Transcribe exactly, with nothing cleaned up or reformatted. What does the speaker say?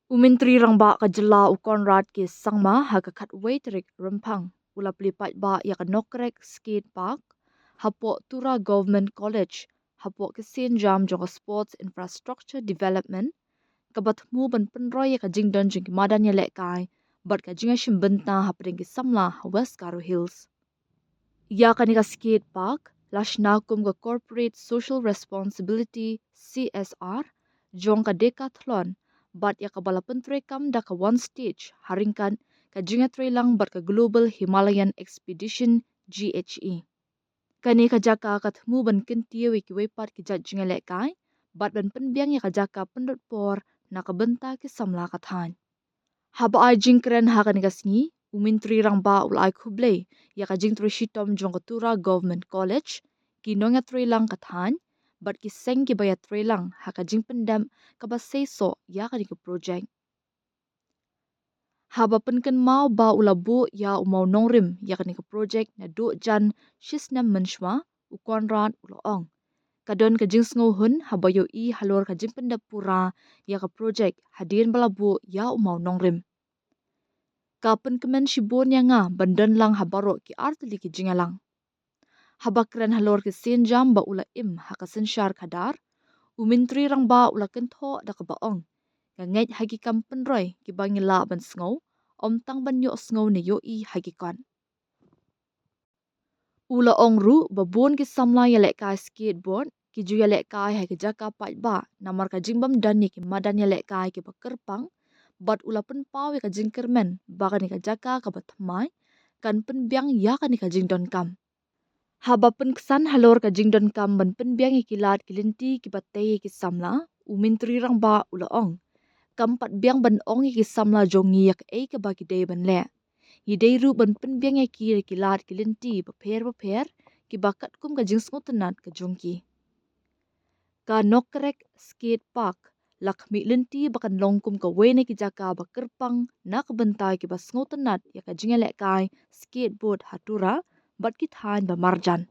U Myntri Rangbah ka jylla u Conrad K Sangma ha ka khatwei tarik Rymphang u la plie paidbah ïa ka Nokrek Skate Park hapoh Tura Government College hapoh ka sienjam jong ka Sports Infrastructure Development, kaba thmu ban pynroi ïa ka jingdon jong ki madan ïalehkai bad ka jingïashim bynta hapdeng ki samla ha West Garo Hills. Ïa kane ka skate park la shna kum ka Corporate Social Responsibility, C S R, jong ka Decathlon, bad ïa kaba la pyntreikam da ka One Stage ha ryngkat ka jingïatreilang bad ka Global Himalayan Expedition, G H E. Kane ka jaka ka thmu ban kyntiew ïa kiwei pat ki jait jingïalehkai bad ban pynbiang ïa ka jaka pynlut por na ka bynta ki samla ka thaiñ. Haba ai jingkren ha kane ka sngi, u Myntri Rangbah u la ai khublei ïa ka jingtrei shitom jong ka Tura Government College, ki nongïatreilang ka thaiñ bad ki seng kiba ïatreilang ha ka jingpyndep kaba seisoh ïa kane ka projek. Haba pynkynmaw ba u la buh ïa u mawnongrim ïa kane ka projek naduh jan shisnem mynshuwa, u Conrad u la ong, ka don ka jingsngewhun haba ïohi halor ka jingpyndep pura ïa ka projek hadien ba la buh ïa u mawnongrim. Ka pynkmen shibun ïa nga ban don lang ha baroh ki artylli ki jingïalang. Haba kren halor ki sienjam ba u la im ha ka synshar khadar, u Myntri Rangbah u la kynthoh da kaba ong, nga ngeit ha ki kam pynroi kiba ngi lah ban sngew, ym tang ban ïohsngew ne ïohi ha ki kot. U la ong ruh ba bun ki samla ïalehkai skateboard ki ju ïalehkai ha ki jaka paidbah namar ka jingbym don ïa ki madan ïalehkai kiba kyrpang, bad u la pynpaw ïa ka jingkyrmen ba kane ka jaka kaba thymmai kan pynbiang ïa kane ka jingdonkam. Haba pynksan halor ka jingdonkam ban pynbiang ïa ki lad ki lynti kiba tei ïa ki samla, u Myntri Rangbah u la ong, kam pat biang ban ong ïa ki samla jong ngi ïa kaei kaba ki dei ban leh. Ngi dei ruh ban pynbiang ïa ki da ki lad ki lynti bapher bapher kiba katkum ka jingsngewtynnat ka jong ki. Ka Nokrek Skate Park la khmih lynti ba kan long kum kawei na ki jaka ba kyrpang na ka bynta kiba sngewtynnat ïa ka jingïalehkai skateboard ha Tura bad ki thaiñ ba marjan.